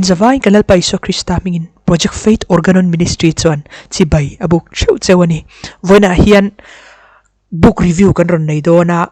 In zavaiin kan Lalpa Isua Krista hmingin Project Faith Organon Ministry chuan chibai a buk theuh cheu a ni. Vawiinah hian book review kan rawn nei dawn a,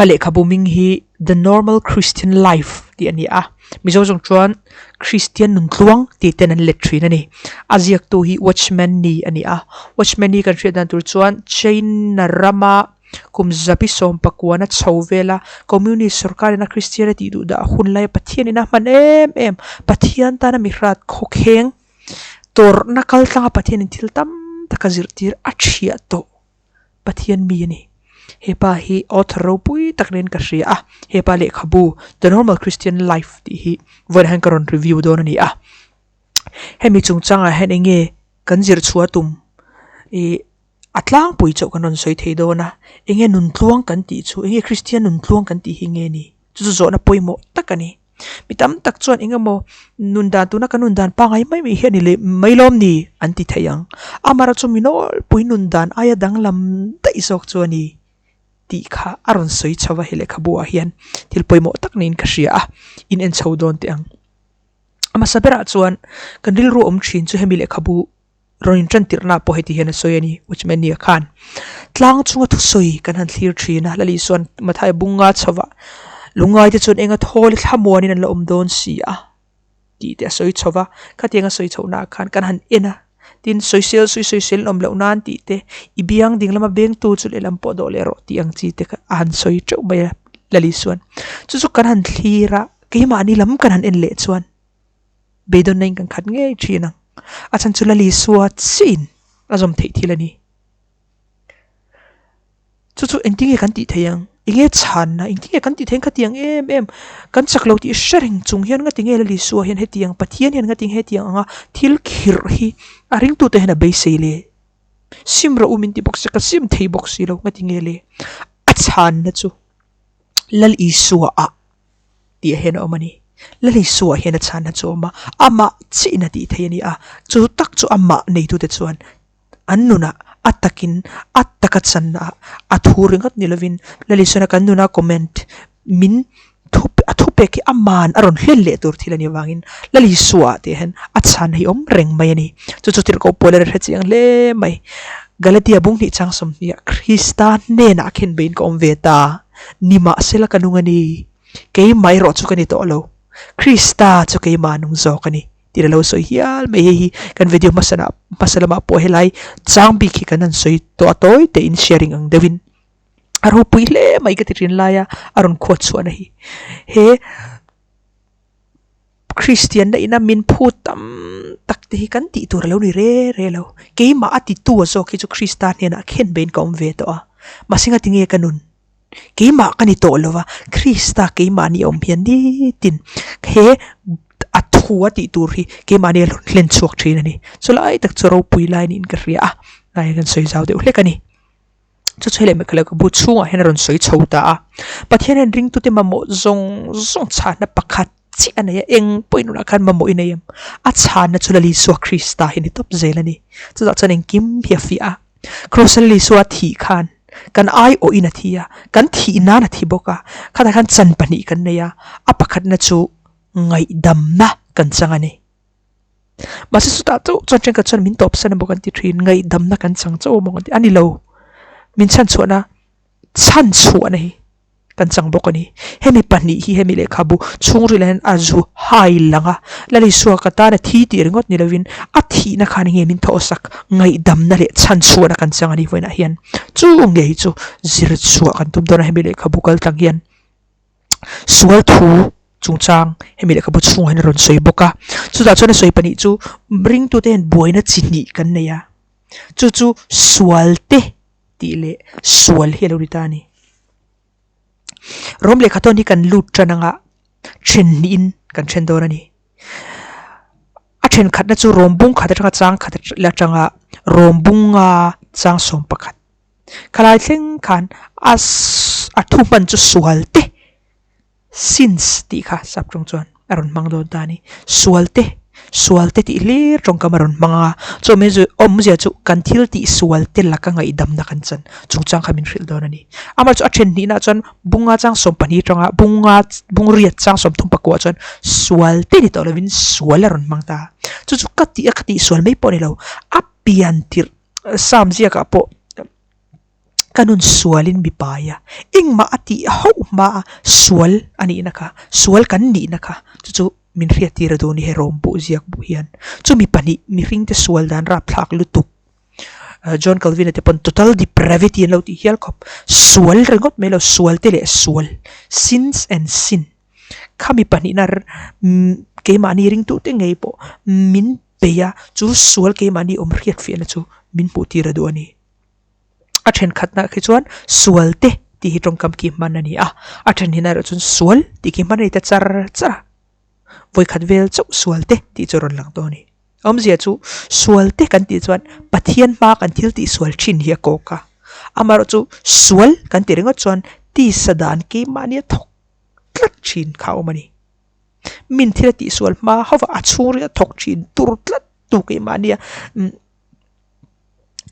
a lehkhabu hming hi The Normal Christian Life tih a ni a, Mizo zawng chuan Kristian Nuntluang tih ten an let thin a ni. A ziaktu hi Watchman Nee a ni a, Watchman Nee kan hriat dan tur chuan China rama Kum zabi sawm pakuana chho vela Communist sorkarin a Kristian a tih duh dah hun laia Pathianin a hman em em, Pathian tana mihrat khawkheng tawrhna kal tlanga Pathianin thil tam taka zirtir a thiah tawh Pathian mi a ni. He pa hi author ropui tak niin ka hria a, he pa lehkhabu The Normal Christian Life tih hi vawiin hian ka rawn review dawn a ni a. Hemi chungchangah hian eng nge kan zir chhuah tum ih A tlangpui chauh kan rawn sawi thei dawn a, enge nuntluang kan tih chu, enge Kristian nuntluang kan tih hi nge ni? Chu chu zawhna pawimawh tak a ni. Mi tam tak chuan eng emaw nun dan tuna kan nun dan pangngai mai mai hi a ni leh mai lawm ni an ti thei ang. Amaherawhchu chu mi nawlpui nun dan aia danglam daih zawk chu a ni tih kha a rawn sawi chho a he lehkhabu ah hian thil pawimawh tak niin ka hria a, in en chho dawn teh ang. A hmasa berah chuan kan rilru awm thin chu hemi lehkhabu Rawn inṭan tirhna pawh heti hian a sawi a ni, Watchman-nia khan. Tlang chunga thusawi kan han thlir ṭhin a, Lali chuan Mathai bunga chhovah lungngaite chuan enga thawl i thlamuanin an la awm dawn si a tih te a sawi chho va, khatiang a sawi chhohnaah khan kan han en a, tin sawisel sawi sawisel an awm loh nan tih te, i biang ding lama bengtu chu lehlam pawh dawh leh rawh tih ang chi te kha a han sawi ṭeuh mai a Lali chuan. Chu chu kan han thlir a, keimahni lam kan han en leh chuan. Beidawnna in kan khat ngei thin ang. A chhan chu Lali Sua chiin a zawm theih thil a ni. Chu chu engtin nge kan tih theih ang? Enge chhanna? Engtin nge kan tih theih ang khatiang em em? Kan chak lo tih hre reng chung hian ngati nge Lali Sua hian hetiang Pathian hian ngati nge hetiang anga thil khirh hi a ringtute hian a beisei le? Sim rawh u min ti bawk si, ka sim thei bawk si lo ngati nge le? A chhanna chu Lal Isua ah tih ah hian a awm a ni. Lalisua hian a chhanna chu a awm a, amah chiin a tih theih a ni a, chu tak chu amah neitute chuan an nunah a takin a taka channa ah a thu ringawt ni lovin Lalisuana kan nuna comment min thu a thu pek hi aman a rawn hlen leh tur thil a nih avangin Lalisua ah tih hian a chhanna hi a awm reng mai a ni. Chu chu tirhkoh pawl a rehre chiang hle mai. Galatia bung hnih chang sawmhnih ah Krista hnenah khenbeiin ka awm ve ta. Nimahsela ka nung a ni. Keimah erawh chu ka ni tawh lo. Krista chu keimah nung zawk a ni tih a lo sawi hial mai. Hei hi kan video hmasa hmasa lamah pawh helai chang bik hi kan han sawi tawh a tawi te in sharing ang deuhin a ropui hle mai ka ti thin laia a rawn khuat chhuahna hi. He Kristian na ina min phut tam tak te hi kan tih tur a lo ni re re lo. Keimah a titu a zawk hi chu Krista hnenah khen beiin ka awm ve tawh a. Mahse ngatinge ka nun? Keimah ka ni tawh lo va, Krista keimahni a awm hian nitin he a thu a tih tur hi keimahni a hlen chhuak thin a ni. Chulai tak chu ropui lai niin ka hria a, lai kan sawi zau deuh hlek a ni. Chu chhe leh mekhaleh ka bu chhungah hian a rawn sawi chho ta a, Pathian hian ringtute mamawh zawng zawng chhahna pakhat chiah a nei a, eng pawhin nunah khan mamawh i nei em? A chhahna chu Lal Isua Krista hi a ni tawp zel a ni. Chutah chuan engkim hi a fiah a, Kraws Lal Isua thih khan kan aiawhin a thi a, kan thih nan a thi bawk a, khatah khan chan pahnih kan nei a, a pakhatna chu ngaihdamna kan chang a ni. Mahse chutah chauh chuan thenkhat chuan min tawpsan emaw kan ti thin, ngaihdamna kan chang chauh emaw kan ti a ni lo. Min chhanchhuahna chhanchhuahna hi kan chang bawk a ni. Hemi pahnih hi hemi lehkhabu chhungril ah hian a zu hai lang a, Lalisua ka tan a thi tih ringawt ni lovin a thihna khan enge min thawhsak ngaihdamna leh chhanchhuahna kan chang a ni vawiinah hian. Chu ngei chu zir chhuah kan tum dawn a hemi lehkhabu kal tlang hian. Sual thu chungchang hemi lehkhabu chhungah hian a rawn sawi bawk a, chutah chuan a sawi pahnih chu ringtute hian buaina chi hnih kan nei a, chu chu sual te tih leh sual hi a lo ni ta a ni. Rom lehkha tawn hi kan lut tan anga then hnihin kan then dawn a ni. A thenkhatna chu rawm bung khat atanga chang khat atanga rawm bunga chang sawm pakhat. Khalai thleng khan a a thu hman chu sual te sins tih kha sap tawng chuan a rawn hmang dawn ta a ni. Sual te. Sual te tih hlir tawngkam a rawn hmang a, chu awmzia chu kan thil tih sual te laka ngaihdamna kan chan chungchang kha min hrilh dawn a ni. Amaherawhchu chu a then hnihna chuan bunga chang 12 atanga bunga bungriat chang 34 chuan sual te ni tawh lovin sual a rawn hmang ta a, chu chu ka tih a ka tih sual mai pawh a ni lo, a pian tirh Psalm ziakah pawh. Ka nun sualin mi pai a, engmah a tih hauh hma a sual a nihna kha, sual kan nihna kha chu chu min hriattir a duh a ni he rawng buh ziak buh hian. Chumi pahnih mihringte sual dan rapthlak lutuk John Calvin-a te pawn total depravity an lo tih hial khawp, sual ringawt mai lo sual te leh sual, sins and sin, khami pahnihna keimahni ringtute ngei pawh min bei a, chu sual keimahni awm hriatfiahna chu min hmuhtir a duh a ni. A thenkhatna khi chuan sual te tih hi tawngkam khi hman a ni a, a then hinah erawh chuan sual tih khi hman a ni ta char char a, vawikhat vel chauh sual te tih chu a rawn lang tawh a ni. Awmzia chu sual te kan tih chuan Pathian hma kan thil tih sual thin hi a kawk a, amaherawh chu sual kan tih ringawt chuan tisa dan keimahni a thawk tlat thin kha a awm a ni. Min thil a tihsual hma hauh a a chhungril a thawk thin tur tlat tu keimahnia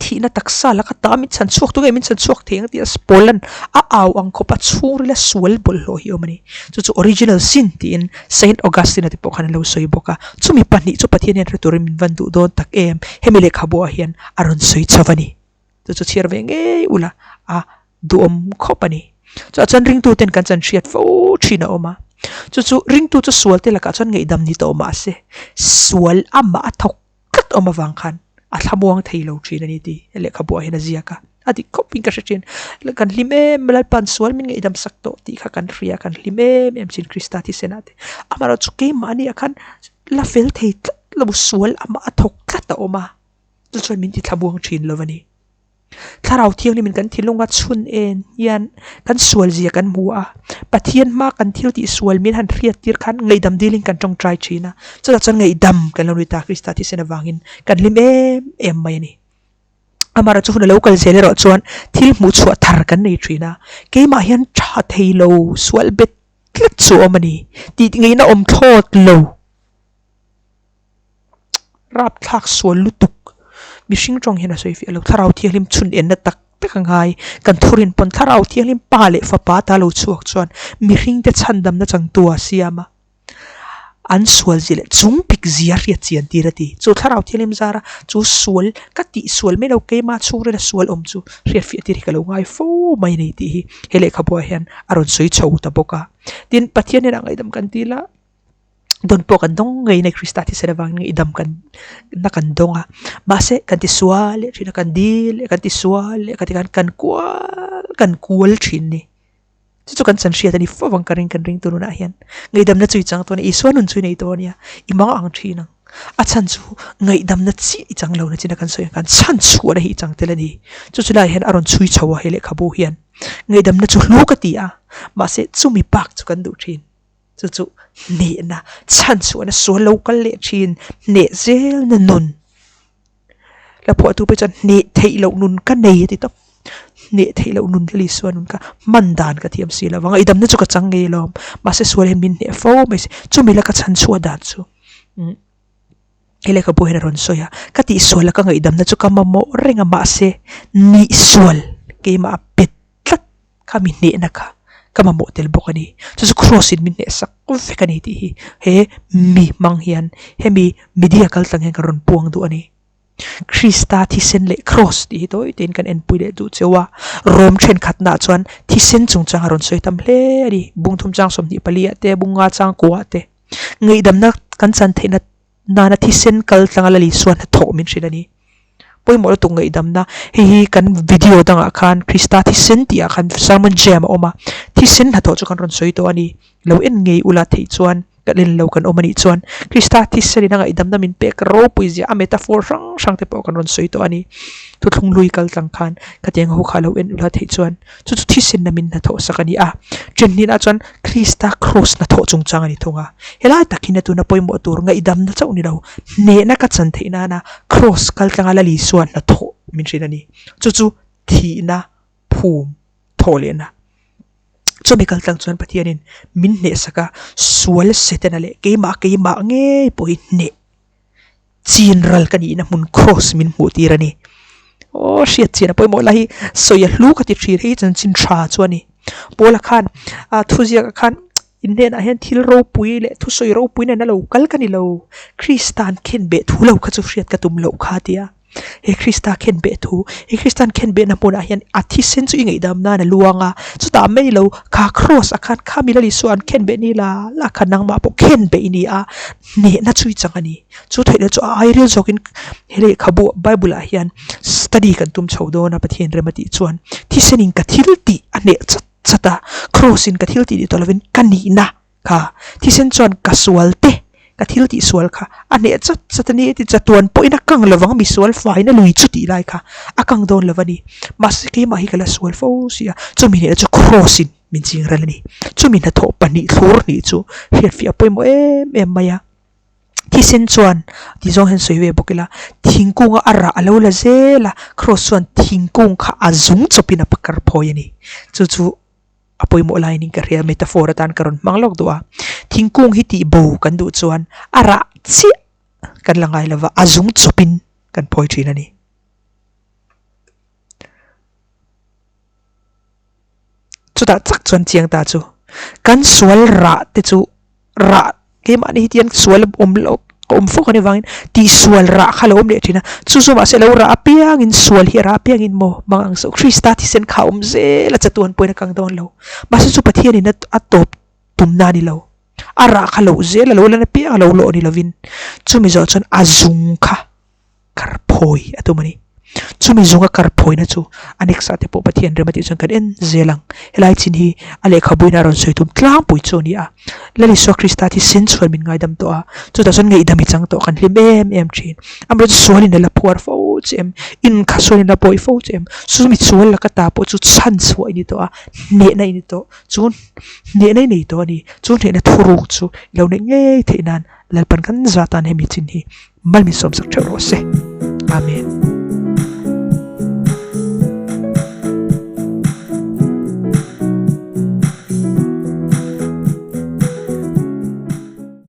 Thihna taksa laka ta min chhan chhuak tu nge min chhan chhuak thei ang tih a Poland a au ang khawp a chhungrila sual bawlhhlawh hi a awm a ni. Chu chu original sin tiin Saint Augustine a te pawh khan an lo sawi bawk a. Chumi pahnih chu Pathian hian hre turin min van duh dawn tak em? Hemi lehkhabuah hian a rawn sawi chho a ni. Chu chu chhiar ve ngei ula a duhawm khawp a ni. Chutah chuan ringtu ten kan chan hriat fo thin a awm a. Chu chu ringtu chu sual te lakah chuan ngaihdam ni tawh mahse sual amah a thawk tlat awm avang khan a thlamuang thei lo thin a ni tih lehkhabuah hian a ziak a, a dik khawp in ka hre thin. Kan hlim em Lalpa'n sual min ngaihdam sak tawh tih kha kan hria kan hlim em em thin Krista thisenah te. Amaherawhchu chu keimahni ah khan la fel thei tlat lo sual amah a thawk tlat a awm a, chu chuan min ti thlamuang thin lo a ni. Thlarau Thianghlimin kan thinlunga chhun en hian kan sual zia kan hmu a, Pathian hma kan thil tih sual min han hriat tir khan ngaihdam dilin kan tawngtai thin a, chutah chuan ngaihdam kan lo ni ta Krista thisen avangin kan hlim em em mai a ni. Amaherawhchu hun a lo kal zel erawh chuan thil hmuh chhuah thar kan nei thin a, keimah hian tha thei lo sual bet tlat chu a awm a ni tih ngaihna awm thlawt lo. Rapthlak sual lutuk mihring tawng hian a sawi fiah lo thlarau thianghlim chhun enna tak tak a ngai kan thurin pawn thlarau thianghlim pa leh fapa ta lo chhuak chuan mihring te chhandamna changtu a siam a an sual zia leh chung pik zia hriat chian tir a ti chu thlarau thianghlim zara chu sual ka tih sual mai lo keima chhungrila sual awm chu hriat fiah tir hi ka lo ngai fo mai a ni tih hi he lehkhabuah hian a rawn sawi chho ta bawk a tin Pathian hian a ngaihdam kan dil a. Dawn pawh kan dawng ngei nei Krista thisen avangin i dam kan na kan dawng a mahse kan ti sual leh thin a kan dil leh kan ti sual leh kan ti khan kan kual kan kual thin ni chu chu kan chan hriat a ni fo vang ka ring kan ring tu nunah hian ngaihdamna chu i chang tawh a ni Isua nun chu i nei tawh a nia i mang ang thin ang a chhan chu ngaihdamna chiah i chang lo na chin a kan sawi ang khan chhan chhuahna hi i chang tel a ni chu chu laiah hian a rawn chhui chho a he lehkhabu hian ngaihdamna chu hlu ka ti a mahse chumi bak chu kan duh thin. Chu chu hnehna, chhanchhuahna sual lo kal leh thin, hneh zelna nun. La phuahtu pawh chuan hneh theih loh nun ka nei a ti tawp. Hneh theih loh nun Lal Isua nun kha hman dan ka thiam si lo vang a, i damna chu ka chang ngei alawm. Mahse sual hian min hneh fo mai si. Chumi laka chhanchhuah dan chu umm he lehkhabu hian a rawn sawi a, ka tihsual laka ngaihdamna chu ka mamawh reng a mahse nihsual keimah a bet tlat kha mi hnehna kha ka mamawh tel bawk a ni. Chu chu cross in min hneh sak vek a ni tih hi he mi hmang hian hemi media kal tlang hian ka rawn puang duh a ni. Krista thisen leh cross tih hi tawi tein kan enpui leh duh cheu a, Rom thenkhatnaah chuan thisen chungchang a rawn sawi tam hle a ni. Bung thum chang 24 ah te, bung nga chang kua ah te ngaihdamna kan chan theihna nana thisen kal tlanga Lal Isua hnathawh min hrilh a ni. Pawimawh lutuk ngaihdamna, hei hi kan video dangah khan Krista thisen tih ah khan sermon jam a awm a, thisen hnathawh chu kan rawn sawi tawh a ni. Lo en ngei ula theih chuan kan en lo kan awm a nih chuan Krista thisen in a ngaihdamna min pek ropui zia a metaphor hrang hrang te pawh kan rawn sawi tawh a ni. Thuthlung lui kal tlang khan khatiang ho kha lo en ula theih chuan Chu chu thisenna min hnathawh sak a ni a, ṭhenhnihna chuan Krista kraws hnathawh chungchang a ni thung a. Helai tak hian tuna pawimawh tur ngaihdamna chauh ni lo, hnehna ka chan theih nana kraws kaltlanga Lal Isua hnathawh min hrilh a ni. Chu chu thihna phum thawh lehna. Chumi kaltlang chuan Pathianin min hnehsak a, sual Setana leh keimah keimah ngei pawh hi hneh. Chin ral ka nihna hmun cross min hmuh tir a ni. Aw hriat chian a pawimawh lai hi sawi a hlu ka ti thin hei chanchin tha chu a ni. Paula khan a thuziakah khan in hnenah hian thil ropui leh thusawi ropui nen a lo kal ka ni lo, Krista'n khenbeh thu lo kha chu hriat ka tum loh kha a ti a. He Krista khenbeh thu, he Krista'n khenbehna hmunah hian a thisen chu i ngaihdam nan a luang a, chutah mai lo kha cross ah khan kha Milal Isua an khenbeh ni la la kha nangmah pawh khenbeh i ni a, hnehna chu i chang a ni. Chu theihna chu a airil zawkin he lehkhabu Bible ah hian study kan tum chho dawn a Pathian rem a tih chuan thisenin ka thil tih a hneh chat chat a, cross in ka thil tih ni tawh lovin ka nihna kha thisen chuan ka sual te ka thil tih sual kha a hneh chat chat a ni ti chatuan pawhin a kang lovang misual faina lui chu tih lai kha a kang dawn lo a ni. Mahse keimah hi ka la sual fo si a, chumi hnehna chu cross in min ching ral a ni. Chumi hnathawh pahnih thlur hnih chu hriatfiah a pawimawh em em mai a. Thisen chuan ti zawng hian sawi ve bawk ila, thingkunga a rah a lo la zel a, cross chuan thingkung kha a zung chawpin a pakar phawi a ni. Chu chu a pawimawh laiin ka hria, metaphor atan ka rawn hmang lawk duh a. Thingkung hi tih bo kan duh chuan a rah chiah kan la ngai lova, a zung chawpin kan phawi thin a ni. Chutah chak chuan chiang ta chu kan sual rah te chu rah keimahni hi tian sual awm loh ka awm fawk anih vangin tihsual rah kha lo awm leh thin a, chu chu mahse lo rah apiangin sual hi a rah apiangin maw mang ang zawk Krista thisen kha a awm zel a chatuan pawhin a kang dawn lo mahse chu Pathianin a tawp tumna a ni lo a rah kha loh zel a lo lan apiang a lo lawh ni lovin chumi zawh chuan a zung kha. Karphawi a tum a ni. Chumi zunga karphawina chu a next ah te pawh Pathian rem a tih chuan kan en zel ang. Helai chin hi a lehkhabuin a rawn sawi tum tlangpui chu a ni a. Lal Isua Krista thisen chhuan min ngaidam tawh a, chutah chuan ngaihdam i chang tawh kan hlim em em thin. Amaherawhchu sualin a la phuar fo che em? Inkha sualin a la pawi fo che em? Chumi sual laka ta pawh chu chhan chhuah i ni tawh a, hnehna i ni tawh. Chu hnehna i nei tawh a ni. Chu hnehna thuruk chu i lo neih ngei theih nan Lalpan kan zatan hemi chin hi Malmi sawmsak theuh rawh se. Amen.